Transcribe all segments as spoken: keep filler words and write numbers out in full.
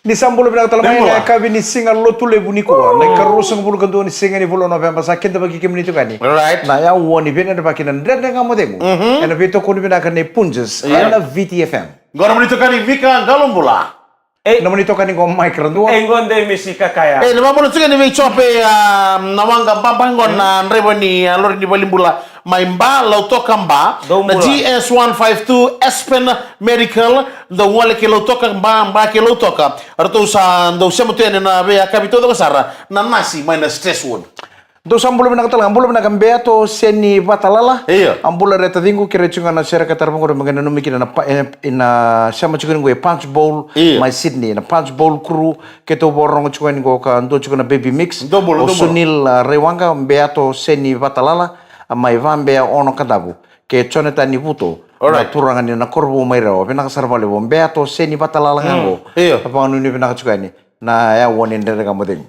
Ni sa bula vinaka tale mai. Ni bula. Na yakavi ni siga Lotulevu nikua, na ikaruasagavulu ka dua ni siga ni vula o Noveba, sa kidavaki kemuni tiko yani. Right. Na yaua ni veiyanuyanu vaka na Dredre Ga Mo Cegu. Mhm. Ena veitokoni vinaka nei Punjas, yeah, ena V T F M. Qo na nomuni itokani Vika Qalobula. E. Nomuni itokani qo Mike Radua. E, qo Dei Misi Kakaya. E, na vakabula tiko ni vei Jope, a, na waqa Baba qo na draiva ni, a, lori ni valenibula mai Ba, Lautoka Ba. Dou bula. Na G S one five two Aspen Medical, dou gole ki Lautoka Ba, Ba ki Lautoka. Ratou sa dou sema tu yani na veiyakavi taucoko sara na nasi mai na Stress Ward. Dou sa bula vinaka tale ga, bula vinaka Beato Seni Vatalala. Io. A bula re taciqu, keirau tiko ga na sereka Taravagure me qai nanumi kina na pa-, e, na sema tiko ni qo e Punch Bowl, io, mai Sydney, na Punch Bowl crew, keitou vakarorogo tiko yani qo ka dua tiko na baby mix. Dou bula, o dou bula. Sunil, a, Raiwaqa, Beato Seni Vatalala, a mai Vabea Ono Kadavu, kei Jonathan Nivuto, alright, na turaga ni na Korovou mai Rewa, vinaka sara vakalevu, Beato Seni Vatalala ga qo. Mm, io. Vakanuinui vinaka tiko yani na yaua ni Dredre Ga Mo Cegu.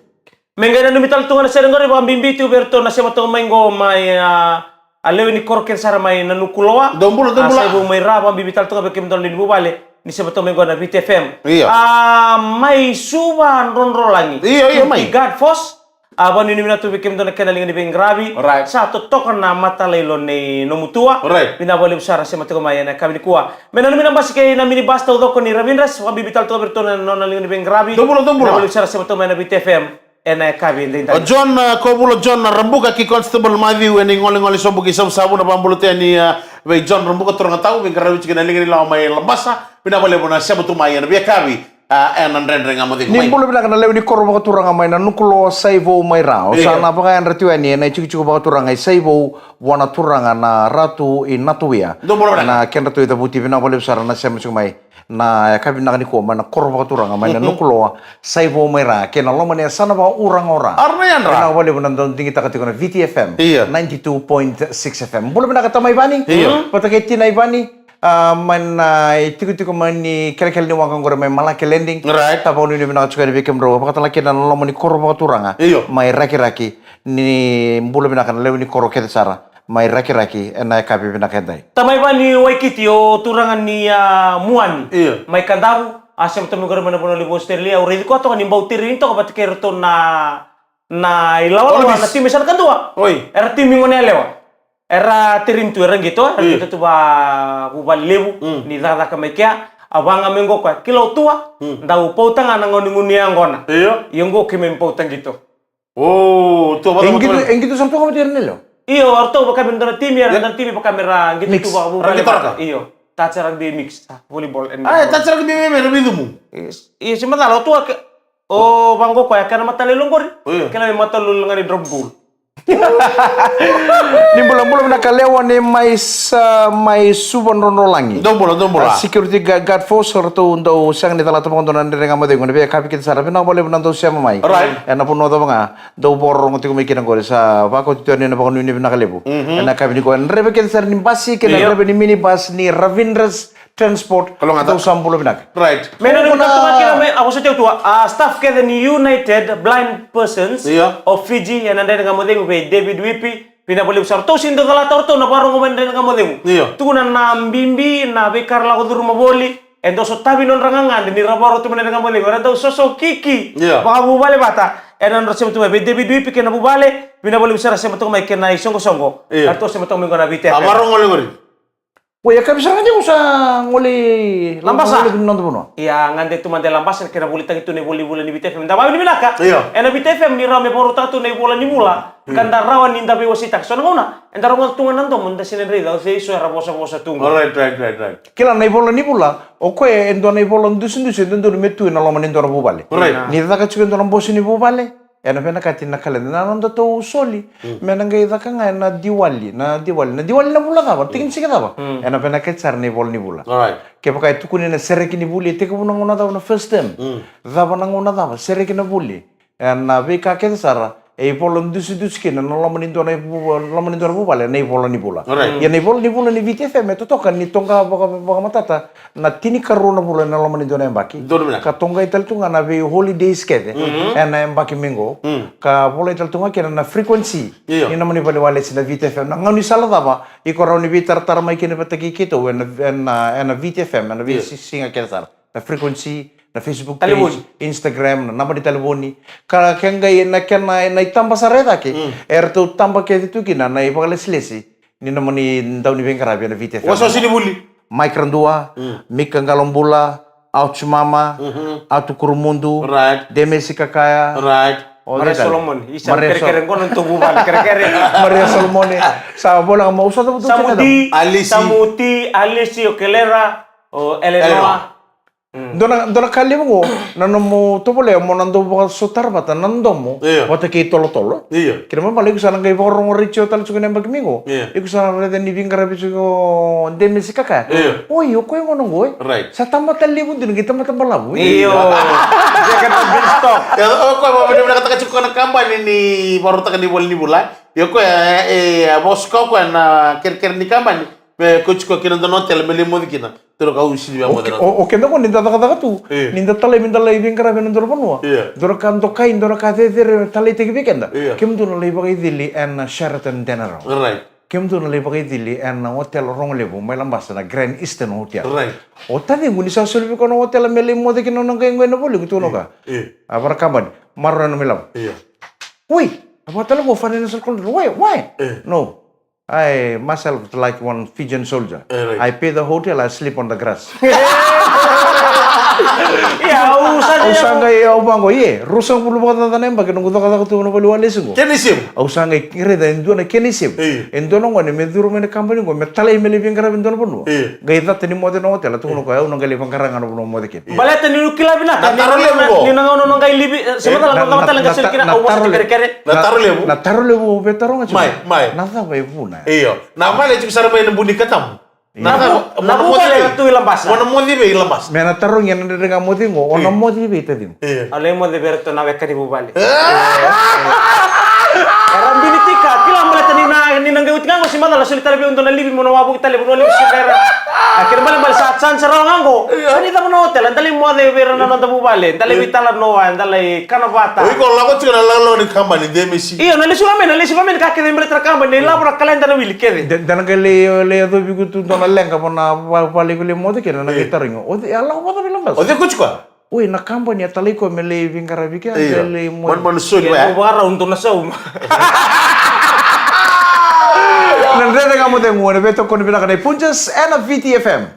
Me qai nanumi tale tu ga na sere qori, vakabibi tu vei iratou na sema toka mai qo mai, a, a lewe ni koro kece sara mai Nanukuloa. Dou bula, dou bula. A, sa i vou mai Ra, vakabibi tale tu ga vei kemudou na lewe ni vuvale ni sema toka mai qo na V T F M. Io. A, mai Suva Drodrolagi. Io, io, mai. Guard Force. A, vakanuinui vinaka tu vei kemudou na kena liga ni veiqaravi. Right. Sa totoka na matalailo nei nomu tua. Right. Vinaka vakalevu sara sema toka mai ena yakavi nikua. Me nanumi na basi kei na minibus taucoko ni Ravindras, vakabibi tale toka vei iratou na nona liga ni veiqaravi. Dou bula, dou bula. Vinaka vakalevu sara sema toka mai na V T F M. Ena yakavi edaidai. O John, a, Kovula John, a, Rabuka ki Constable Matthew, ena igole, gole sobu ki Savusavu, na vakabula tu yani, a, vei John Rabuka, turaga tau, veiqaravi tiko ena liga ni lawa mai Labasa, vinaka vakalevu na sema tu mai ena veiyakavi, a, ena Dredre Ga Mo Cegu. Ni bula vinaka na lewe ni koro vakaturaga mai Nanukuloa, sa i vou mai Ra. Io. Sa na vakayadra tu yani ena itikotiko vakaturaga i Saivou, vua na turaga na Ratu i Natowia. Dou bula vinaka. Na kedratou icavuti, vinaka vakalevu sara na sema tiko mai. Na yakavi vinaka nikua mai na koro vakaturaga mai Nanukuloa, sa i vou mai Ra, kei na loma ni yasana vakauraga o Ra. Ara na yadra. Vinaka vakalevu na dau digitaka tiko na V T F M, io, ninety-two point six F M. Bula vinaka tamai Vani. Io. Vata kei tinai Vani. A, mai na itikotiko mai ni kelekele ni waqa qori mai Malake Landing. Right. Sa vakanuinui vinaka tiko yani vei kemudrau. Vakatale kina na loma ni koro vakaturaga, io, mai Rakiraki. Ni bula vinaka na lewe ni koro kece sara mai Rakiraki ena yakavi vinaka edai. Tamai Vani Waikiti, o turaga ni, a, Muani. Io. Mai Kadavu, a, sema toka mai qori mai na vanua levu Australia, au raici koya toka ni bau terini toka vata kei iratou na, na ilawalawa, Wallabies, na timi sa na kadua. Oi. Era timi gone yalewa. Era terini tu, era qito, era, io, qito tu vakavuvale levu, mm, ni cakacaka mai kea, a vaga mai qo koya, kila o tua, mm, dau pauta ga na gauna ni gunu yaqona. Io. Ia qo keimami pauta qito. O, tua vata. E qito, e qito sara tu ga vata ira na lewe. Io, o ratou vaka me dua na timi, era, ia, dua na timi vaka me ra qito, mix, tu vakavuvale. Ra qito vata. Io. Touch rugby mix, a, volleyball and, a, e, netball. Touch rugby me, me ra veicumu. Io, io, se macala, o tua ke, o vaqo koya, kena matalailai qori. Io. Kena me matalailai ga ni drop goal. Ni bula, bula vinaka lewa ni mai sa, mai Suva Drodrolagi. Dou bula, dou bula. A, security gu-, guard force, ratou dau sega ni calata vakadua na Dredre Ga Mo Cegu ena veiyakavi kece sara. Vinaka vakalevu na dau sema mai. Right. Ena vanua cava ga dou vakarorogo tiko mai kina qori, sa vakauti tu yani na vakanuinui vinaka levu. Mhm. Ena yakavi nikua, draiva kece sara ni basi kei na, io, draiva ni minibus ni Ravindras Transport. Kalougata. Dou sa bula vinaka. Right. Me na, bula, nona tuma kina me, a, vosa tiko tua, a, staff kece ni United Blind Persons, io, of Fiji, ena Dredre Ga Mo Cegu vei David Whippi, vinaka vakalevu sara. Ratou sega ni dau calata o ratou na vakarogo mai na Dredre Ga Mo Cegu. Io. Tukuna na bibi na veika ra lako curuma voli, e dau sotavi nodra gagadre ni ra vakarorogo tu mai na Dredre Ga Mo Cegu, era dau sosokiki. Io. Vakavuvale vata, ena nodra sema tu mai vei David Whippi kei na vuvale, vinaka vakalevu sara sema toka mai kei na isoqosoqo. Io. Eratou sema toka mai qo na V T F M. A, vakarorogo levu qori. Oi, e yakavi sara ga, au sa gole i Labasa. Gole i noda vanua. Ia, gade tu mada i Labasa, kena volitaki tu na ivola ni vula ni V T F M. Da vakavinavinaka. Io. Ena V T F M ni rawa me vakarautaka tu na ivola ni vula. Hmm. Ka da rawa ni da veiwaseitaka. So na gauna eda rogoca tu ga na domo, da sega ni raica, se i so era vosavosa tu ga. Right, right, right, right. Kila na ivola ni vula, o koya e dua na ivola dusidusi e dodonu me tu ena loma ni dua na vuvale. Right. Ni caka tiko e dua na bose ni vuvale, ena vinakati na kaleda, na nodatou soli. Mm. Me na qai caka ga ena Diwali, na Diwali, na Diwali na vula cava, tiki ni siga cava. Mm. Ena vinakati sara na ivola ni vula. Alright. Kevaka e tukuni na sereki ni vuli, e tekivu na gauna cava na first term. Mm. Cava na gauna cava, sereki na vuli. Ena veika kece sara, e ivola dusidusi kina na loma ni dua na vu-, loma ni dua na vuvale, na ivola ni vula. Alright. Ia na ivola ni vula ni V T F M e totoka ni toqa vaka-, vakamatata na tinikarua na vula ena loma ni dua na yabaki. Donu vinaka. Ka toqai tale tu ga na vei holidays kece, mhm, ena yabaki mai qo. Mm. Ka volai tale tu ga kina na frequency. Io. Ni nomuni valeniwalesi na V T F M. Na gaunisala cava iko rawa ni veitaratara mai kina vata kei keitou ena, ena, ena V T F M, ena, io, veisiga kece sara. Na frequency, Na Facebook page, Instagram, na naba ni talevoni. Ka ke qai na kena na itaba sara e cake. E ratou taba kece tu kina na ivakalesilesi ni nomuni dau ni veiqaravi ena Viti F M. Wasewase ni vuli. Mike Radua, Mika Qalobula, Autu Mama, Autu Kurumudu, Demesi Kakaya. Maria Solomone, isa kerekere qo na tobu vale kerekere. Maria Solomone, sa vola ga mo usa tobu tu. Samuti, Alisi, Okelera, o Elenoa. Dua na, dua na ka levu qo, na nomu tovolea mo na dau vakasotara vata na domo vata kei tolotolo. Kena ibalebale iko sa na qai vakarorogo retio tale tiko na yabaki mai qo. Iko sa na raica ni veiqaravi tiko Demesi Kakaya. Oi, o koya gona qo e sa tamata levu dina, qai tamata balavu. Io. Jeka na beanstalk. O koya vavinavinakataka tiko na kabani ni varautaka ni voli ni vula. Io koya e a vosa koya na kerekere ni kabani. Me ko tiko kina dua na otela me lai moce kina. Toro ka usi ni via moce na. O keda ko ni da cakacaka tu. Ni da talai me da lai veiqaravi ena dua na vanua. Dua na ka dokai, dua na ka cecere talaitaki vei keda. Kemudou na lai vakaicili ena Sheraton Denarau. Kemudou na lai vakaicili ena hotel rogo levu mai Labasa na Grand Eastern Hotel. O taciqu ni sa soli vei koya na hotel me lai moce kina na qai qai na voli gu tu na ka. A vara kabani. Maroroi na mai lava. Oi, a vakatale qo fana na soli kola. Why? Why? No. I myself like one Fijian soldier. I pay the hotel, I sleep on the grass. Ia, au sa qai au vaqo, ie, ruasagavulu vakacaca na yabaki noqu cakacaka tu na vale walesi qo. Kena isevu. Au sa qai raica e dua na kena isevu. E dua na gone me curu mai na kabani qo me talai me lai veiqaravi e dua na vanua. Qai cata ni moce na otela, tukuna o koya au na qai lai vaqara ga na vanua moce kina. Baleta ni kila vinaka ni na gauna na qai livi, se matala na matala ga soli kina au moce kerekere. Na taro levu. Na taro levu au via taroga tiko. Mai, mai. Na cava e vuna? Io. Na vale tiko sara mai na buni katamu. Na cava? Na vu vale tu i Labasa. Mo na moci vei i Labasa. Me na tarogi ena dredre ga moci qo, o na moci vei tacimu. Io. Au lai moci vei ratou na weka ni vuvale. Era bini tika, kila baleta ni na ni na qai uti ga qo si macala soli tale vei au dua na livi mo na wavuki tale vanua livi si vera. A kena balebale sa chance rawa ga qo. Sa ni cava na otela, da lai moci vei ira na noda vuvale, da lai veitalanoa, da lai kana vata. O iko lako tiko na lakolako ni kabani Demesi. Io, na lesu ga mai, na lesu ga mai ni ka kece me baleta na kabani, na ilavo, na kaleda, na wili kece. Da na qai lai lai yacovi iko tu dua na leqa vua na vale iko lai moce kina na qai tarogi. O cei a lako vata vei Labasa? O cei ko tiko? Oi, na kabani a talai koya me lai veiqaravi kea, me lai moce. Manumanu soli. Ia, vakarau dou na sauma. Na Dredre Ga Mo Cegu ena veitokoni vinaka nei Punjas ena Viti F M.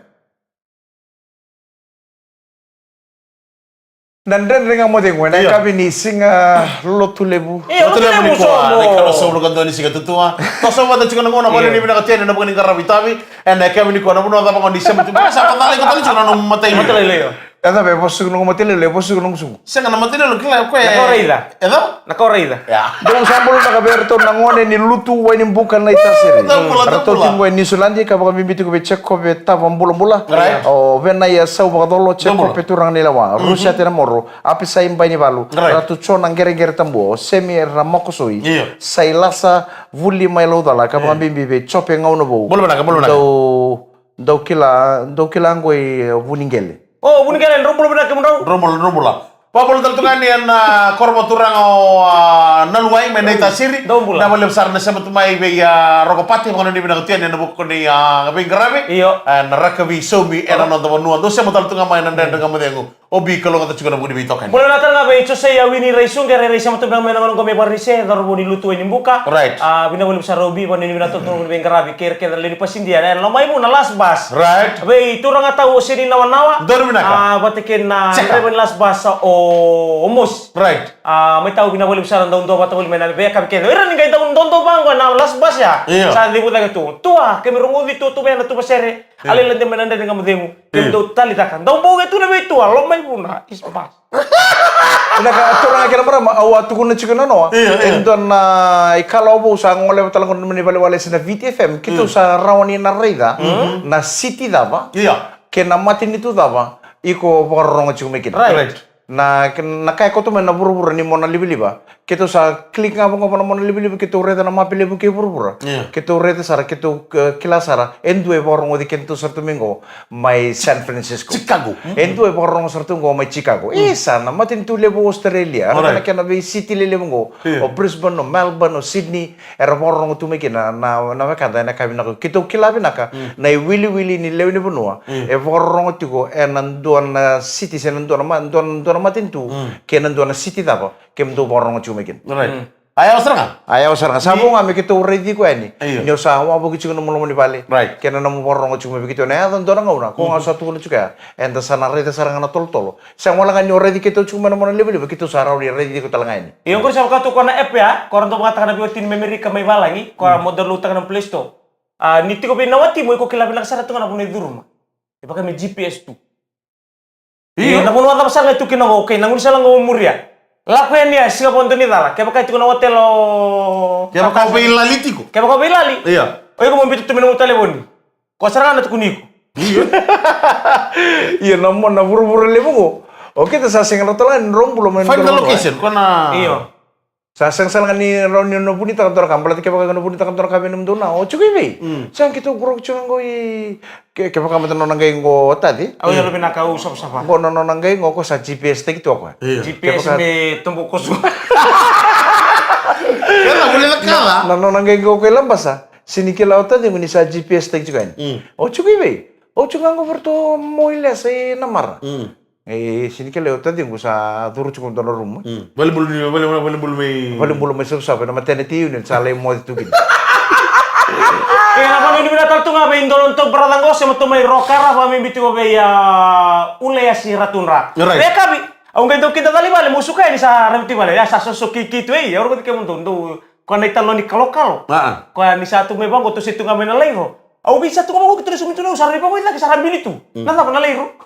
Na Dredre Ga Mo Cegu ena yakavi ni siga Lotulevu. Lotu levu ni kua, na ikaro solo ka dua ni siga tutua. Toso vata tiko na gauna, vale ni vinaka tena na vuka ni qaravi tavi. Ena yakavi ni kua na vanua cava gona ni sema tu. Sa vacala iko tale tiko na nomu matailoilo. E cava e vosa tiko noqu matailoilo, e vosa tiko noqu suku. Sega na matailoilo kila koya. Na ka o raica. E cava? Na ka o raica. Dou sa bula vinaka vei iratou na gone ni Lutu, Wainibuka, Naitasiri. Ratou tiko qo e Niusiladi ka vakabibi tiko vei Jekope Tavabulabula. O Venaia Sauvakacolo, Jekope Turaganilewa, Rusiate Namoro, Apisai Bainivalu, Ratu Jona Qereqere Tabua, o Semi Ramokosoi, Sailasa Vuli mai Laucala ka vakabibi vei Jope Gaunavou. Bula vinaka, bula vinaka. Dou, dou kila, dou kila qo i Vuniqele. O Vuniqele, drau bula vinaka kemudrau. Drau bula, drau bula. Vakabula tale tu ga ni ena koro vakaturaga o Naluwai mai Naitasiri. Drau bula. Na vakalevu sara na sema tu mai vei a Rokopati, vakanuinui vinaka tu yani ena vuku ni a veiqaravi. Io. Ena rakavi saumi ena noda vanua. Dou sema tale tu ga mai na Dredre Ga Mo Cegu. O bi kalougata tiko na vuku ni veitokani. Bula vinaka tale ga vei Josea Wini Raisuqe, rairai sema tu mai na gauna qo mai Varanise, cauravou ni Lutu, Wainibuka. Right. A vinaka vakalevu sara o bi, vakanuinui vinaka tu na vuku ni veiqaravi kei ira kece na lewe ni pasidia ena loma i Vuna, Las Bas. Right. Vei turaga tau o Seni Nawanawa. Donu vinaka. A vata kei na draiva ni Las Bas o Mosi. Right. A mai tau vinaka vakalevu sara dau dua vata voli mai na veiyakavi kece. O ira ni qai dau dodonu vaqo ena Las Bas ya. Io. Sa civu cake tu. Tua, keimami rogoci tu tu vei na tuva sere. A lai lade mai na Dredre Ga Mo Cegu. Keimami dau tali caka. Dau bau ke tu na veitua, loma i Vuna, East Bus. Vinaka turaga kei na marama, au a tukuna tiko na noa. Io, io. E dua na ikalawa vou sa gole vata tale qo na nomuni valewalesi na Viti F M. Keitou sa rawa ni na raica na siti cava kei na matanitu cava iko vakarorogo tiko mai kina. Right. Na, na ka e koto mai na vuravura ni mo na livaliva. Keitou sa click ga vaqo vana mona livaliva, keitou raica na mape levu kei vuravura. Keitou raica sara, keitou, eh, kila sara e dua e vakarogoci keitou sara tu mai qo, mai San Francisco. Chicago. E dua e vakarogo sara tu qo mai Chicago. E sa na matanitu levu o Australia, na kena veisiti lelevu qo. O Brisbane, o Melbourne, o Sydney, era vakarorogo tu mai kina na, na wekada ena ka vinaka. Keitou kila vinaka na iwiliwili ni lewe ni vanua e vakarorogo tiko ena dua na siti se na dua na ma-, dua na, dua na matanitu kei na dua na siti cava kemudou vakarorogo tiko mai kina. A yawa sara ga. A yawa sara ga. Sa vo ga me keitou raici iko yani. Ni o sa wavoki tiko na nomu loma ni vale kei na nomu vakarorogo tiko mai vei keitou ena yaco dua na gauna, ko ga sa tukuna tiko ya, eda sa na raica sara ga na tolotolo. Sega wale ga ni o raici keitou tiko mai na mona livaliva, keitou sa rawa ni raici iko tale ga yani. Io, qori sa vaka tu ko na app ya, ko ra dau vakataka na veiwatini mai Amerika mai valagi, ko ra mo download taka na Play Store. A, ni tiko vei na watimu, iko kila vinaka sara tu ga na vanua e curuma. E vaka me G P S tu. Io, na vanua cava sara ga e tu kina qo, okay, na gaunisala qo o muria. Lako yani a siga vakadua ni cala, kevaka e tiko na hotel o. Kevaka o veilali tiko. Kevaka o veilali. Io. O iko mo biuta tu mai na nomu talevoni. Ko sara ga na tukuni iko. Io. Io, na mo na vuravura levu qo. O keda sa sega na tala ni drau bula mai. Find the location, ko na. Io. Sa sega sara ga ni rawa ni na vunitaka dua na ka, baleta kevaka na vunitaka dua na ka vei nomudou na, o tiko i vei? Sega, keitou qoroki tiko ga qo i, ke, kevaka mada na nona qai qo o Taci. Au yalo vinaka, au savasava. Qo na nona qai qo, ko sa G P S taki tu o koya. G P S me tobo koso. Ela vule na kala. Na nona qai qo ko i Labasa. Sega ni kila o Taci qo ni sa G P S taki tiko yani. O tiko i vei? O tiko ga qo vei ratou mo i lesa i Namara. E, sega ni kila o Taciqu sa curu tiko dua na rumu. Valebulu ni, vale, valebulu mai. Valebulu mai Savasava, na maternity unit sa lai moce tu kina. E, na vanua ni vinaka tale tu ga vei dua na nodatou brother qo, se matou mai roka ra, vakabibi tiko vei, a, Uleasi Ratudra. Right. Vei Kavi, au qai dau kida cala i vale, mo suka yani sa raviti vale, ya sa soso kiki tu, ei, au rogoci kemudou, dou, ko na italoni kalokalo. Ko ya ni sa tu mai vaqo, tou se tu ga mai na lairo. Au vei sa tu ga vaqo, keitou na sumi tu na, au sa rai vaqo i cake, sa ra bili tu. Na cava na lairo?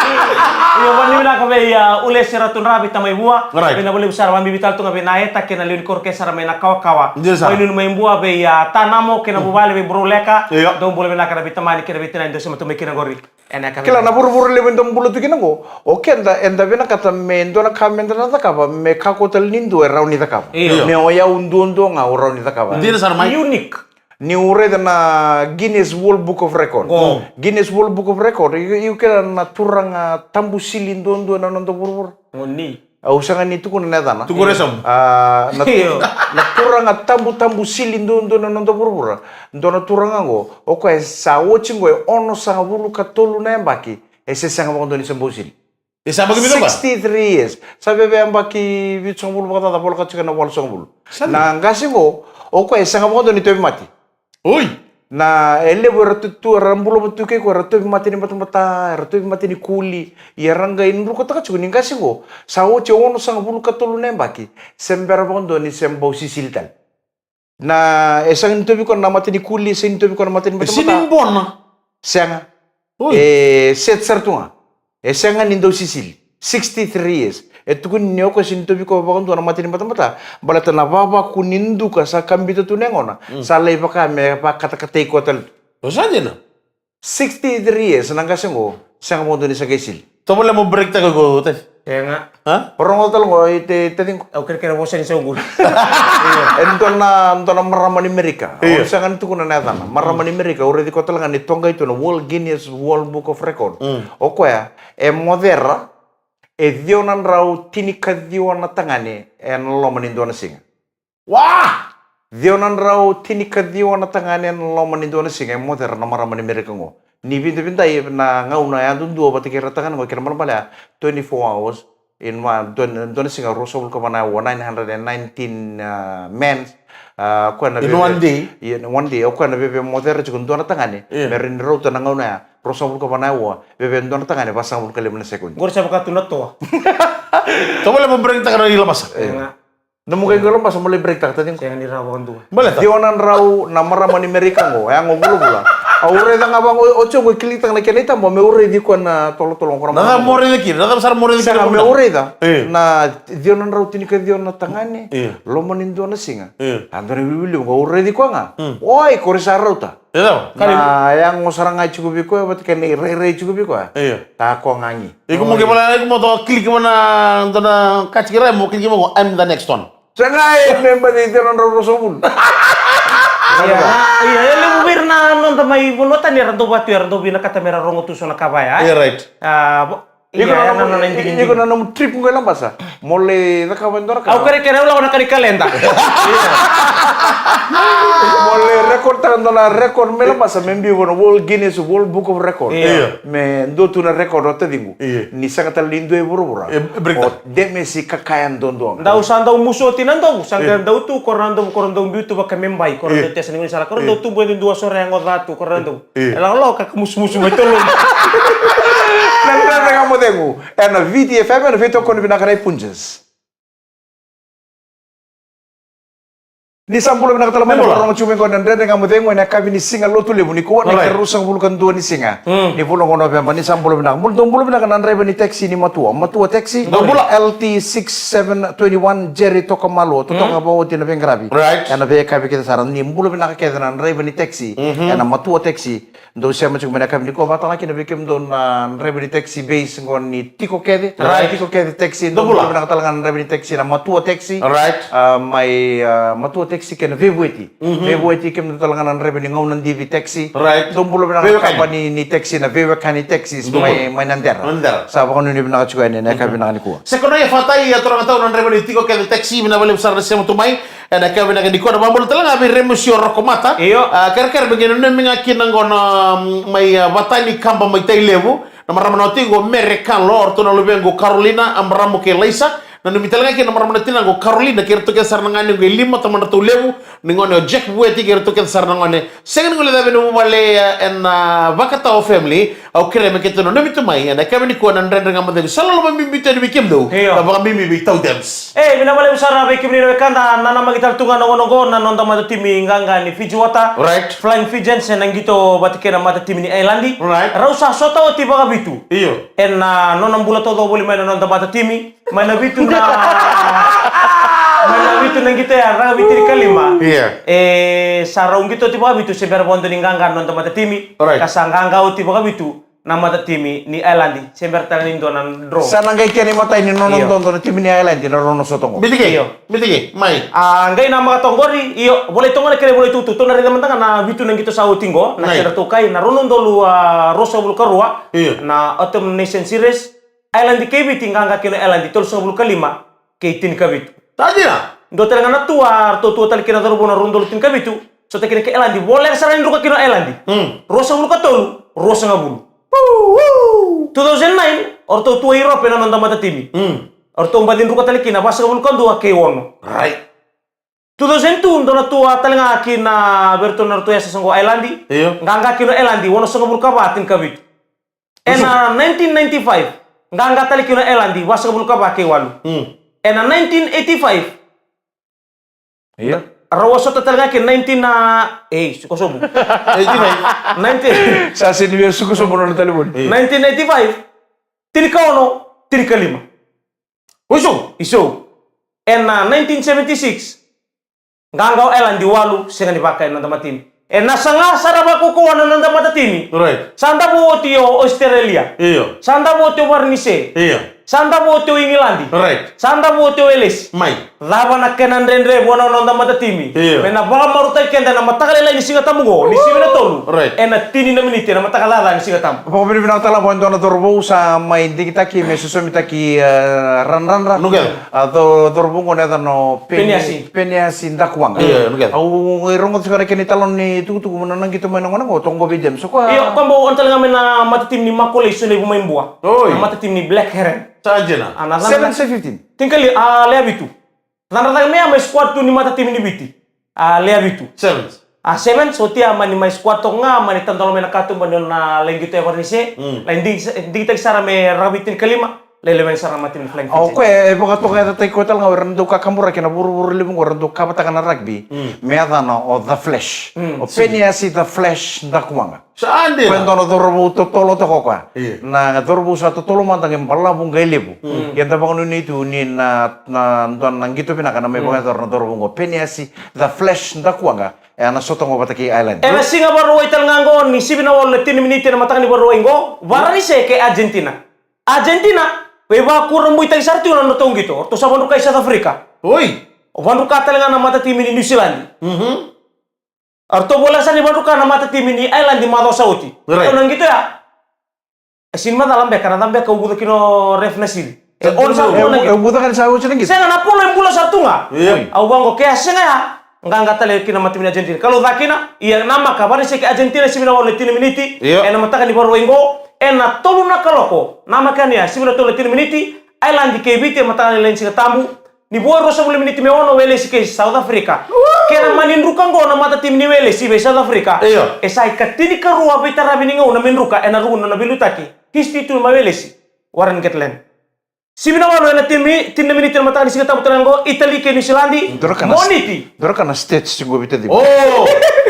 Io, vakanuinui vinaka vei, a, Uleasi Ratudra vei tamai Vua. Right. Vei na valevu sara, vakabibi tale tu ga vei na eta kei na lewe ni koro ke sara mai na kawakawa. Dina sara. Vakanuinui mai Bua vei, a, Tanamo kei na vuvale vei Bro Leka. Io. Dou bula vinaka na veitamani kei na veitinani dou sema tu mai kina qori. Ena ka kila na vuravura levu eda bula tu kina qo. O keda, eda vinakata me dua na ka meda na cakava, me kakua tale ni dua e rawa ni cakava. Io. Me o yau duadua ga o rawa ni cakava. Dina sara mai. Unique. Niu raica na Guinness World Book of Record. Guinness World Book of Record, iko, iko kila na turaga tabu sili duadua na noda vuravura. Au sega ni tukuna na yacana. Tukuna e samu. A, na, na turaga tabu, tabu sili duadua na noda vuravura. Dua na turaga qo, o koya e sa oti qo e onosagavulu ka tolu na yabaki, e se sega vakadua ni se bau sili. E sa yabaki vica? Sixty-three years. Sa veve yabaki vitusagavulu vakacaca, voleka tiko na walusagavulu. Na qase qo, o koya e sega vakadua ni tauvimate. Oi! Na e levu era tu, tu, era bula vata tu kei koya, era tauvimate ni batabata, era tauvimate ni kuli, ia era qai drukataka tiko ni qase qo sa oti e onosagavulu ka tolu na yabaki se bera vakadua ni se bau sisili tale. Na e sega ni tauvi koya na mata ni kuli, e sega ni tauvi koya na mata ni batabata. E sega ni bona. Sega. Oi. E set sara tu ga. E sega ni dau sisili. Sixty-three years. E tukuni ni o koya e sega ni tauvi koya vakadua na mata ni batabata. Baleta na vavaku ni duka sa kabita tu na yagona. Sa lai vaka me vakatakatai koya tale tu. O sa dina. Sixty-three years na qase qo, sega vakadua ni sa qai sili. Tovolea mo break taka qo, Taci. Sega. A? Rogoca tale qo, i Taciqu. Au kerekere vosa ni sa uquri. E dua na, dua na marama ni Merika. Io. Au sega ni tukuna na yacana. Marama ni Merika, au raici koya tale ga ni toqai tu na World Guinness World Book of Record. O koya e mocera e ciwa na drau tinikaciwa na tagane ena loma ni dua na siga. Wa! Ciwa na drau tinikaciwa na tagane ena loma ni dua na siga e mocera na marama ni Merika qo. Ni vidavidai na gauna yadudua vata kei ira tagane qo kei na balebale ya, twenty-four hours in one, dua, dua na siga ruasagavulu ka va na aua, nine hundred and nineteen, uh, mans. Uh, o koya na veve, one day. Ia, one day, o koya na veve mocera tiko dua na tagane. Io. Me rawa ni rauta na gauna ya, ruasagavulu ka va na aua, veve dua na tagane, vasagavulu ka lima na sekodi. Qori sa vaka tu na toa. Tovolea mo break taka na ilabasa. Io. Nomu qai qalo basa mo lai break taka, Taciqu. Sega ni rawa vakadua. Baleta ciwa na drau na marama ni Merika qo, e yago vulavula. Au raica ga vaqo, oti au qai kilitaka na kena itaba, meu raici koya na tolotolo qo. Na cava mo raica kina, na cava sara mo raica kina? Sega, meu raica. E. Na ciwa na drau tinikaciwa na tagane, e, loma ni dua na siga. E. A dua na wiliwili qo, au raici koya ga. Mm. Oi, qori sa rauta. Io. Na yago sara ga e tiko vei koya vata kei na irairai e tiko vei koya. Io. Ka ko gagi. Iko mo ke vala, iko mo to click mo na dona kati kira mo click mo, I'm the next one. Sa qai me baci tena drau ruasagavulu. Ia, ia, e levu vei ira na noda mai vanua tani era dau vatu, era dau vinakata me ra rogo tu so na ka vaya, e? Ia, right. A, vo-, iko ia, na, na, na, na, iko na nomu trip qo i Labasa. Mo lai cakava e dua na ka. Au kerekere, au lako na ka ni kaleda. Mo lai record taka dua na record mai Labasa, me biu iko na World Guinness, World Book of Record. Ia. Me dua tu na record o taciqu. Ia. Ni sega tale ni dua e vuravura. E, e break down. O Demesi Kakaya Duadua. Dau sa dau musu oti na dovu, sa qai dau tu, ko ra dau, ko ra dau biu tu vaka me bai, ko ra dau tesa ni gaunisala, ko ra dau tubu e dua so ra yago ca tu, ko ra dau. E lako lako ka musumusu mai tolo. Na Dredre Ga Mo Cegu ena Viti F M, ena veitokoni vinaka na iPunjas. Ni sa bula vinaka tale mai na vakarorogo tiko mai qo na Dredre Ga Mo Cegu ena yakavi ni siga Lotulevu nikua, na ikaruasagavulu ka dua ni siga ni vula qo o Noveba. Ni sa bula vinaka. Bula, dou bula vinaka na draiva ni taxi ni Matua. Matua Taxi. Dou bula. L T six seven twenty one, Jerry Tokamalua. Totoka vakaoti na veiqaravi. Right. Ena veiyakavi kece sara. Ni bula vinaka kece na draiva ni taxi. Ena Matua Taxi. Dou sema tiko mai na yakavi nikua, vakatalega kina vei kemudou na draiva ni taxi base qo ni Tiko Kece. Right. Tiko Kece Taxi, dou bula vinaka talega na draiva ni taxi na Matua Taxi. Right. A, mai, a, Matua Taxi kei na Veivueti. Veivueti kemudou talega na draiva ni Gauna Divi Taxi. Right. Dou bula vinaka na kabani ni taxi na Veiwekani Taxi mai, mai Nadera. Nadera. Sa vakanuinui vinaka tiko yani ena yakavi vinaka nikua. Sekono ia fatai ia turaga tau na draiva ni Tiko Kece Taxi, vinaka vakalevu sara na sema tu mai. Ena yakavi vinaka nikua, na vakabula talega vei Remusio Rokomata. Io. A, kerekere me qai nanumi ga kina qo na, mm, mai, a, Vatani Kaba mai Tailevu. Na marama na watiqu o Mere Kalo, o ratou na luvequ o Karolina, Abaramo kei Laisa. Nanumi talega kina na marama na tinaqu o Karolina kei ratou kece sara na ganequ e lima, tamadratou levu. Ni gone o Jack Vueti kei ratou kece sara na gone. Sega ni guilecavi na vuvale, e, ena, a, Vakatawa family. Au kerea me keitou nanumi tu mai ena yakavi nikua na Dredre Ga Mo Cegu. Sa loloma bibi tu yani vei kemudou. Io. Na vakabibi vei Tau Dems. E, vinaka vakalevu sara vei kemuni na wekada, nanamaki tale tu ga na gauna oqo na noda matatimi qaqa ni Fiji Water. Right. Flying Fijians ena qito vata kei na matatimi ni Ailadi. Right. Rau sa sota oti vakavitu. Io. Ena nona bula taucoko voli mai na noda matatimi. Mai na vitu na, mai na vitu na qito ya, rakavi tinikalima. Io. E, sa rau qito oti vakavitu se bera vakadua ni qaqa na noda matatimi. Right. Ka sa qaqa oti vakavitu na matatimi ni Ailadi, se bera tale ni dua na draw. Sa na qai kena imatai ni nona dodo na timi ni Ailadi na rau na sota oqo. Bitikei. Io. Bitikei, mai. A, qai namaka toka qori, io, volai toka na kena volai tutu, tou na raica mada ga na vitu na qito sa oti qo, na kedratou kai, na rua na udolu, a, ruasagavulu ka rua, io, na Autumn Nation Series, Ailadi kei Viti, qaqa kina o Ailadi, tolusagavulu ka lima kei tinikavitu. Sa dina. Dua tale ga na tua, ratou tua tale kina cauravou na rua na udolu tinikavitu, sota kina kei Ailadi, voleka sara ni druka kina o Ailadi. Mm. Ruasagavulu ka tolu, ruasagavulu. Two thousand nine, o ratou tua i Europe na noda matatimi. Mm. O ratou baci druka tale kina, vasagavulu ka dua kei ono. Right. Two thousand two, dua na tua tale ga kina vei ratou na ratou yasa sa qo Ailadi. Io. Qaqa kina o Ailadi, onosagavulu ka va, tinikavitu. Ena nineteen ninety-five, qaqa tale kina o Ailadi, vasagavulu ka va kei walu. Mm. Ena nineteen eighty-five, io, rau a sota tale ga kina nineteen, a, ei, suka sobu. Eighty-five. Nineteen. Sa sega ni via suka sobu na nona talevoni. Io. Nineteen eighty-five, tinikaono, tinikalima. Isou. Isou. Ena nineteen seventy-six, qaqa o Ailadi, walu, sega ni vaka e noda matatimi. Ena saga sara vakaukauwa na noda matatimi. Right. Sa davo oti o Australia. Io. Sa davo oti o Varanise. Io. Sa davo oti o Igiladi. Right. Sa davo oti o Welesi. Mai. Cava na kena dredre vua na noda matatimi? Io. Me na vakamarautaki keda na mataka lailai ni Siga Tabu qo, ni sivi na tolu. Right. Ena tini na miniti ena mataka caca ni Siga Tabu. Vakavinavinaka tale vua e dua na cauravou sa mai digitaki me sosomitaki, e, Radradra. Nukea. A, cau-, cauravou qo na yacana o Peni-, Peniasi. Peniasi Dakuwaqa. Io, nukea. Au, e rogoca tiko na kena italanoa ni tukutuku mo na qito mai na gone qo, toqo vei James. So koya. Io, koya bau, o na tale ga mai na matatimi ni Makolei, Suneivu mai Bua. Oi. Na matatimi ni Black Heron. Sa dina. A, na cana. Seven se fifteen? Tinikali-, a, lewe vitu. Cadra cake mai ya mai squad tu ni matatimi ni Viti. A, lewe vitu. Sevens. A, sevens, oti ya mani mai squad toka ga, mani tadolo mai na katuba ni nona lai qito e Varanise. Mm. Lai digi-, digitaki sara me rakavi tinikalima, lai lewena sara na matatimi ni Flying Fijians. O koya e vakatokayacataki koya tale ga o ira na dau kakaburaki ena vuravura levu qo, era dau kavataka na rugby. Mm. Me yacana o The Flash. Mm. O Peniasi The Flash Dakuwaqa. Sa dina. Koya e dua na cauravou totolo toka o koya. Io. Na cauravou sa totolo mada, qai balavu, qai levu. Mm. Ia da vakanuinui tu ni na, na dua na qito vinaka na mai vakayacora na cauravou qo. Peniasi The Flash Dakuwaqa. E na sota qo vata kei Ireland. E na siga Vakarauwai tale ga qo ni sivi na walu na tini miniti e na mataka ni Vakarauwai qo, Varanise kei Argentina. Argentina, veivakurabuitaki sara tiko na nodratou qito, o ratou sa vadrukai South Africa. Oi. O vadruka tale ga na matatimi ni New Zealand. Mhm. A ratou voleka sara ni vadruka na matatimi ni Ireland macawa sa oti. Right. Ratou na qito ya. E sini macala beka na cava beka au vuca kina o ref na sili. E on sa tu na qito. E vuca ka ni sa oti na qito. Sega, na polo e bula sara tu ga. Oi. Au vaqo ke a sega ya, qaqa tale kina matatimi ni Argentina. Kalou ca kina, ia namaka Varanise kei Argentina, sivi na walu na tini miniti. Io. E na mataka ni Vakarauwai qo, e na tolu na kaloko. Namaka yani ya, sivi na tolu na tini miniti. Ireland kei Viti e mataka ni laini Siga Tabu. Ni vo e ruasagavulu na miniti me ono, Welesi kei South Africa. Ke na mani druka qo na matatimi ni Welesi vei South Africa. Io. E sa ikatinikarua veitaravi ni gauna me druka e na ruku ni nona veiliutaki. History tu mai Welesi. Warren Gatland. Sivi na walu e na tini, tini na miniti na mataka ni Siga Tabu tale ga qo, Italy kei New Zealand. Moniti. Dua na ka na stats tiko vei Tadi. O,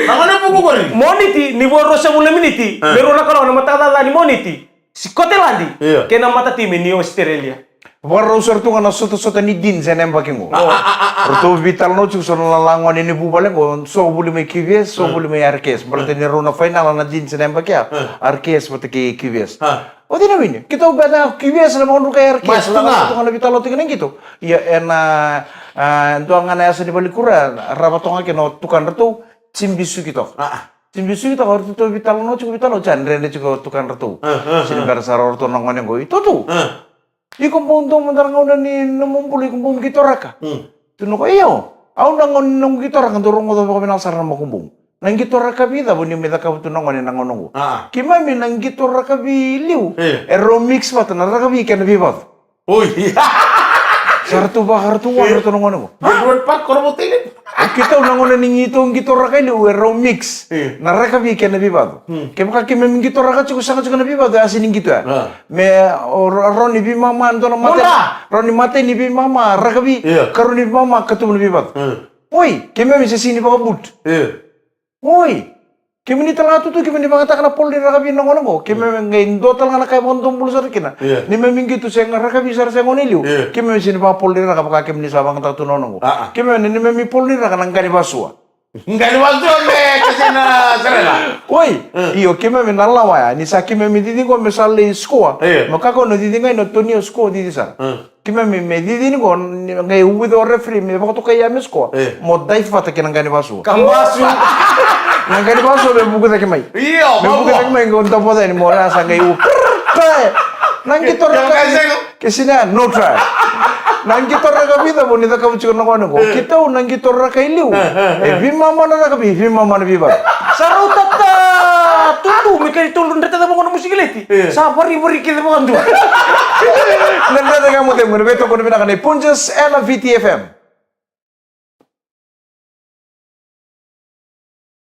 na gone vuku qori. Moniti, ni vo e ruasagavulu na miniti. E. Me rua na kaloko na mataka caca ni Moniti. Scotland. Io. Kei na matatimi ni Australia. Vakarau sara tu ga na sotasota ni Deans e na yabaki qo. A, a, a, a, a. Ratou veitalanoa tiko so na lala gone ni vuvale qo, so voli mai Q V S, so voli mai R K S. Baleta ni rau na fainala na Deans e na yabaki ya. E. R K S vata kei Q V S. A. O cei na wini? Keitou beta Q V S na vakadruka R K S. Mas tu ga. Ratou ga na veitalanoa tiko na qito. Ia e na, a, dua ga na yasa ni valenikuro, rava toka ga kina o tukadratou, Jim Bisuki toka. A, a. Jim Bisuki toka, o ratou veitalanoa tiko, veitalanoa tiko, dredre tiko o tukadratou. A, a, a. Sini bera sara o ratou na gone qo. I Toto. A. Iko bau dua mada na gauna ni nomu bula iko bau qitoraka. Hmm. Tukuna o koya, io. Au na gauna ni noqu qitoraka dau rogoca vakavinaka sara na makubuqu. Na qito rakavi cava ni mai cakava tu na gone na gauna qo? A. Keimami na qito rakavi liu. E. E rau mix vata na rakavi kei na veivacu. Oi. Sa ratou vaka ratou wana ratou na gone qo. Red Road Park, Korovoteile. O keitou na gauna ni qito, qitoraka i liu e rau mix. E. Na rakavi kei na veivacu. Hmm. Kevaka keimami qitoraka tiko sega tiko na veivacu, e a sini qito ya. A. Me o ra-, rawa ni veimama dua na matai. Mona. Rawa ni matai ni veimama rakavi. Ia. Ka rawa ni veimama katuba na veivacu. Hmm. Oi, keimami se sini vakabut. Ia. Oi. Kemuni tale ga Toto, kemuni vakayagataka na polo ni rakavi na gauna qo. Keimami qai dua tale ga na ka e vakadomobula sara kina. Ia. Neimami qito sega rakavi sara se gauna i liu. Ia. Keimami sini vakapolo ni raka vaka kemuni sa vakayagataka tu na gauna qo. A, a. Keimami neimami polo ni raka na qani vasua. Qani vasua me kasi na serela. Oi. E. Io, keimami na lawa ya. Ni sa keimami cici qo me sa lai score. Ia. Me kakua na cici ga ina Tonio score cici sara. E. Keimami me cici ni qo, ni qai uvuci o referee me vakatokai ya me score. E. Mo dive vata kei na qani vasua. Ka vasua. Na qani vasua me vuku cake mai. Io, me vuku cake mai qo davo cake ni mo ra sa qai u. Try. Na qito rakavi. Ke sina no try. Na qito rakavi cava ni cakava tiko na gone qo. E. Keitou na qito rakavi liu. E, e, e. E veimama na rakavi, veimama na veivacu. Sa rau tata tutu me kei tolu dreta cava qo na musikileti. E. Sa varivari kece vakadua. Na Dredre Ga Mo Cegu, na veitokoni vinaka nei Punjas ena V T F M.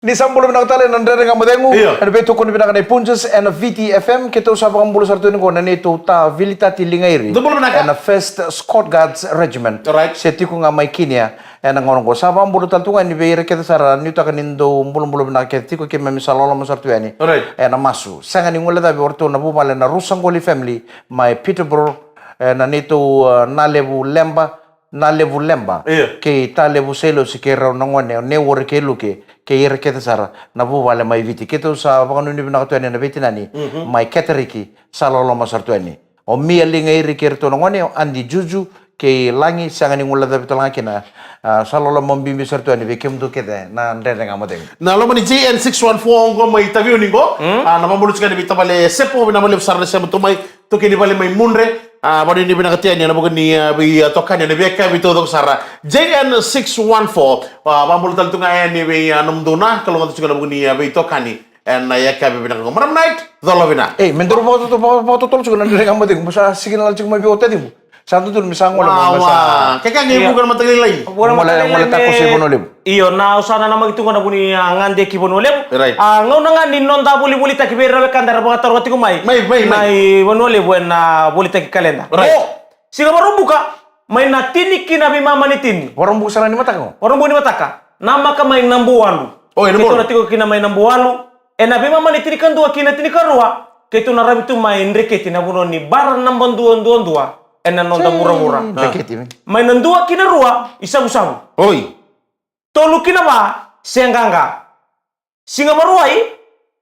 Ni sa bula vinaka tale na Dredre Ga Mo Cegu, io, ena veitokoni vinaka nei Punjas ena V T F M, keitou sa vakabula sara tu yani qo na neitou ta Vilitati Ligairi. Dou bula vinaka. Ena First Scott Guards Regiment. Alright. Se tiko ga mai Kenya. Ena gauna qo sa vakabula tale tu ga yani vei ira kece sara, nuitaka ni dou bulabula vinaka kece tiko, keimami sa loloma sara tu yani. Alright. Ena masu. Sega ni guilecavi o ratou na vuvale na Rusaqoli family mai Peterborough, ena neitou, uh, Nalevu Leba, Nalevu Leba. Io. Kei Talevu Sailosi kei rau na gone, o Neiwori kei Luke, kei ira kece sara na vuvale mai Viti. Keitou sa vakanuinui vinaka tu yani ena veitinani, mhm, mai Keteriki, sa loloma sara tu yani. O Mia Ligairi kei iratou na gone, o Adi Juju kei Lagi, sega ni guilecavi tale ga kina, a, sa loloma bibi sara tu yani vei kemudou kece na Dredre Ga Mo Cegu. Na loma ni J N six one four oqo mai Taveuni qo, mm, a, na vabuluti ga ni vei tavale Sepo, vinaka vakalevu sara na sema tu mai, taukei ni vale mai Mudre, a, vakanuinui vinaka tu yani ena vuku ni, a, veitokani ena veiyakavi taucoko sara. J N six one four, a, vabula tale tu ga yani vei, a, nomudou na, kalougata tu ga ena vuku ni, a, veitokani. Ena yakavi vinaka qo. Madam Knight, cola vina. Ei, me daru vakatoto-, vaka-, vakatotolo tiko na Dredre Ga Mo Cegu. Mo sa sega ni lala tiko mai vei o taciqu. Sa dodonu me sa gole mai, me sa. Wa, wa. Keka qai vuka na mataka lailai. Gole, gole, takoso i Vanua Levu. Io, na, au sa nanamaki tu ga na vu ni, a, gade ki Vanua Levu. Right. A, gauna ga ni noda volivolitaki vei ira na wekada era vakataroga tiko mai. Mai, mai, mai. Mai Vanua Levu ena volitaki kaleda. Right. O, siga Vakaraubuka, mai na tini ki na veimama ni tini. Vakaraubuka sara ni mataka qo. Vakaraubuka ni mataka. Namaka mai Nabuwalu. O, e Nabuwalu. Keitou na tiko kina mai Nabuwalu. Ena veimama ni tinikadua ki na tinikarua, keitou na ravi tu mai Dreketi, na vanua ni bara naba dua dua dua ena noda vuravura. Dreketi, me. Mai na dua ki na rua, i Savusavu. Oi. Tolu ki na va, se qaqa. Siga Vakarauwai,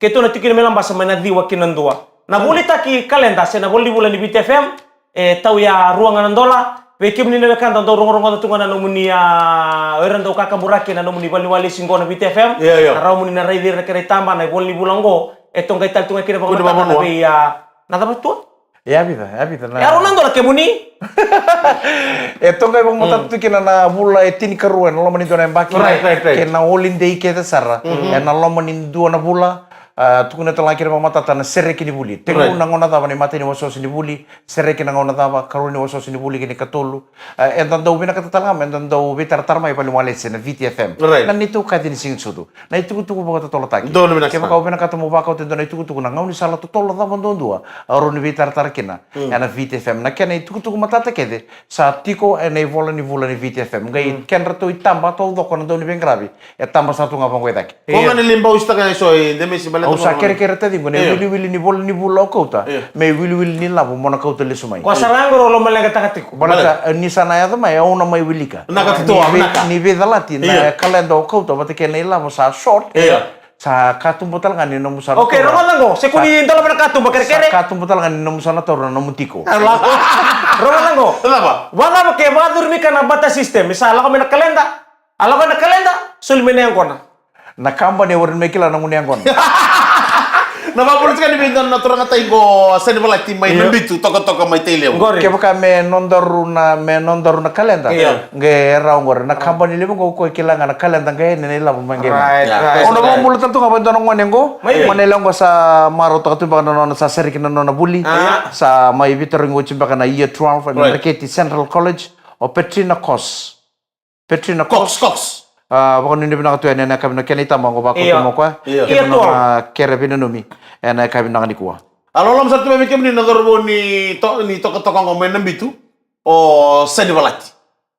keitou na tiko kina mai Labasa mai na ciwa ki na dua. Na volitaki kaleda se na vola ni vula ni Viti F M, e tauya rua ga na dola. Vei kemuni na wekada dau rogorogoca tu ga na nomuni, a, o ira dau kakaburaki na nomuni valeniwalesi qo na Viti F M. Io, io. Na rawa moni na raici ira na kena itaba na ivola ni vula qo. E toqai tale tu ga kina vakamatata na vei, a, na cava tu? E a vica, e a vica na. E a rua na dola kemuni. E toqai vakamatata tu kina na vula e tinikarua ena loma ni dua na yabaki. Right, right, right. Kei na holiday kece sara. Ena loma ni dua na vula. A, tukuna tale ga kina vakamatata na sereki ni vuli. Tekivu na gauna cava na imatai ni wasewase ni vuli. Sereki na gauna cava, karua ni wasewase ni vuli kei na ikatolu. A, eda dau vinakata tale ga me da dau veitaratara mai valeniwalesi na Viti F M. Right. Na neitou kaci ni siga ni sucu. Na itukutuku vakatotolotaki. Donu vinaka. Kevaka o vinakata mo vakauta e dua na itukutuku na gaunisala totolo cava duadua, a rawa ni veitaratara kina. Ena Viti F M. Na kena itukutuku matata kece, sa tiko ena ivola ni vula ni Viti F M. Qai kedratou itaba taucoko na dauniveiqaravi. E taba sa tu ga vaqo e cake. Ko ga ni lai bau isitaka eso e demesi baleta. Au sa kerekere taciqu na iwiliwili ni vola ni vula o kauta. Io. Me iwiliwili ni lavo mo na kauta lesu mai. Ko sara qo rau lomaleqataka tiko. Baleta, e, ni sa na yaco mai, au na mai wilika. Na ka totoa, ni vei, na ka. Ni veicalati, na kaleda o kauta, vata kei na ilavo sa short. Io. Sa katuba tale ga ni nomu sa. Okay, rogoca qo, se ko ni dolava na katuba, kerekere. Sa katuba tale ga ni nomu sa na taura na nomu tiko. Rogoca qo. Cava? Vacava ke vacurumika na barter system, sa lako mai na kaleda, a lako na kaleda, soli mai na yaqona. Na kabani e warai me kila na gunu yaqona. Na vakavulica ni vei dua na turaga tai qo Senivalati mai Nabitu, tokatoka mai Tailevu. Qori. Kevaka me nodaru na, me nodaru na kaleda. Io. Qai e rawa qori. Na kabani levu qo ko kila ga na kaleda qai ena ilavo mai qai. Right, right. Au na vakabula tale tu ga vei dua na gone qo. Mai. Gone levu qo sa marautaka tu beka na nona sa sereki na nona vuli. Sa mai veitarogi oti beka na year twelve ena Raketi Central College. O Petrina Kos. Petrina Cox, Cox. A, vakanuinui vinaka tu yani ena yakavi na kena itaba qo vakauta mo koya. Io. Kena nona kere veinanumi ena yakavi na nikua. A loloma sara tu mai vei kemuni na cauravou ni to-, ni tokatoka qo mai Nabitu, o Senivalati.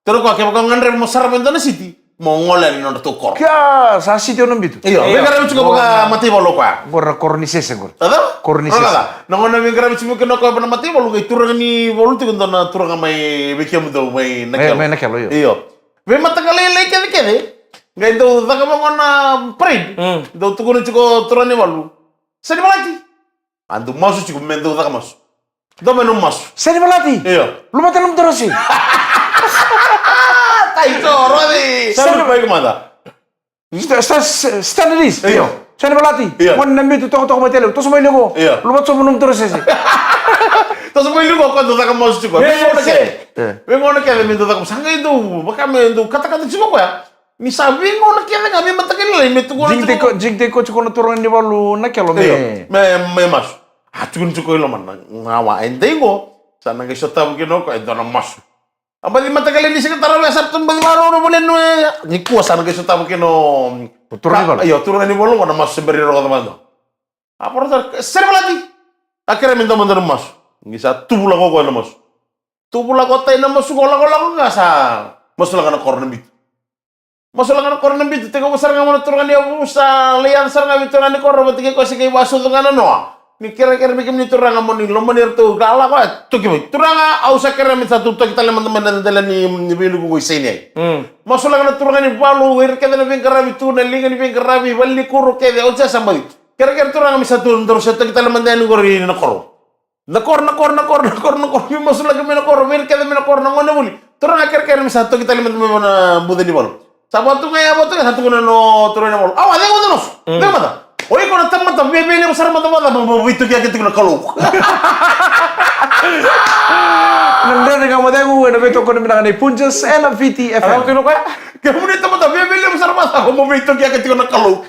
Toro koya kevaka o gadreva mo sarava e dua na siti, mo gole yani nodratou koro. Kia, sa siti o Nabitu. Io, veiqaravi tiko vakamataivalu o koya. Qori na koro ni sese qori. A cava? Koro ni sese. Na gauna veiqaravi tiko kina o koya vakamataivalu, qai turaga ni valu tiko dua na turaga mai vei kemudou mai Nakelo. Mai Nakelo, io. Io. Veimataka lailai kecekece. Qai dau caka vaqo na parade. Mm. Dau tukuna tiko turaga ni valu. Senivalati. A dau masu tiko me dau caka masu. Dau me nomu masu. Senivalati. Io. Luvata nomu torose. Tai so, roci. Seni- Mai ko mada. Sta-, sta-, sta-, stand this. Io. Senivalati. Io. Gone Nabitu tokatoka mai Tailevu. Toso mai liu qo. Io. Luvata sobu nomu torosese. Toso mai liu qo, ko dau caka masu tiko. Yes, yes. Veigauna kece. Io. Veigauna kece me dau caka masu. Sa qai dau, vaka me dau katakata tiko koya. Ni sa veigauna kece ga me mataka lailai me tukuna tiko. Jigitei ko, jigitei ko tiko na turaga ni valu Nakelo me. Io. Me, me masu. A tukuna tiko i lomana. Ga wa, e dei qo. Sa na qai sotavi kina o koya e dua na masu. A baci mataka lailai ni siga tara vei a sa tu baci vakarau na vale nu e. Nikua sa na qai sotava kina o turaga ni valu. Io, turaga ni valu qo na masu se bera ni rogoca mada. A parau sara, Senivalati. A kerea me dua mada na masu. Ni sa tuvu lako o koya na masu. Tuvu lako tai na masu qo, lako lako ga sa masulaka na koro Nabitu. Masulaka na koro Nabitu, tekivu sara ga mai na turaga ni yavusa, lai yaco sara ga vei turaga ni koro, vata kei koya se qai vakasucu ga na noa. Ni kerekere vei kemuni turaga mo ni lomani iratou, ka lako e toki mai. Turaga, au sa kerea me sa tou toki tale mada mai na dela ni, ni veiluku qo i Sainai. Mm. Masulaka na turaga ni valu, ira kece na veiqaravi tu, na liga ni veiqaravi, valenikuro kece, oti sa sa mai. Kerekere turaga me sa tou, daru sa toki tale mada yani qori na koro. Na koro, na koro, na koro, na koro, na koro, me masulaki mai na koro, vei ira kece mai na koro, na gone vuli. Turaga kerekere me sa toki tale mada mai na buca ni valu. Sa vatu ga ya, vatu ga, sa tukuna na turaga ni valu. Awa, cegu mada nosu, cegu mada. O iko na tamata viavia levu sara mada, mada, mo veitoki yake tiko na Kalou. Na Dredre Ga Mo Cegu ena veitokoni vinaka nei Punjas ena Viti F M. Kemuni tamata viavia levu sara mada, mo veitoki yake tiko na Kalou.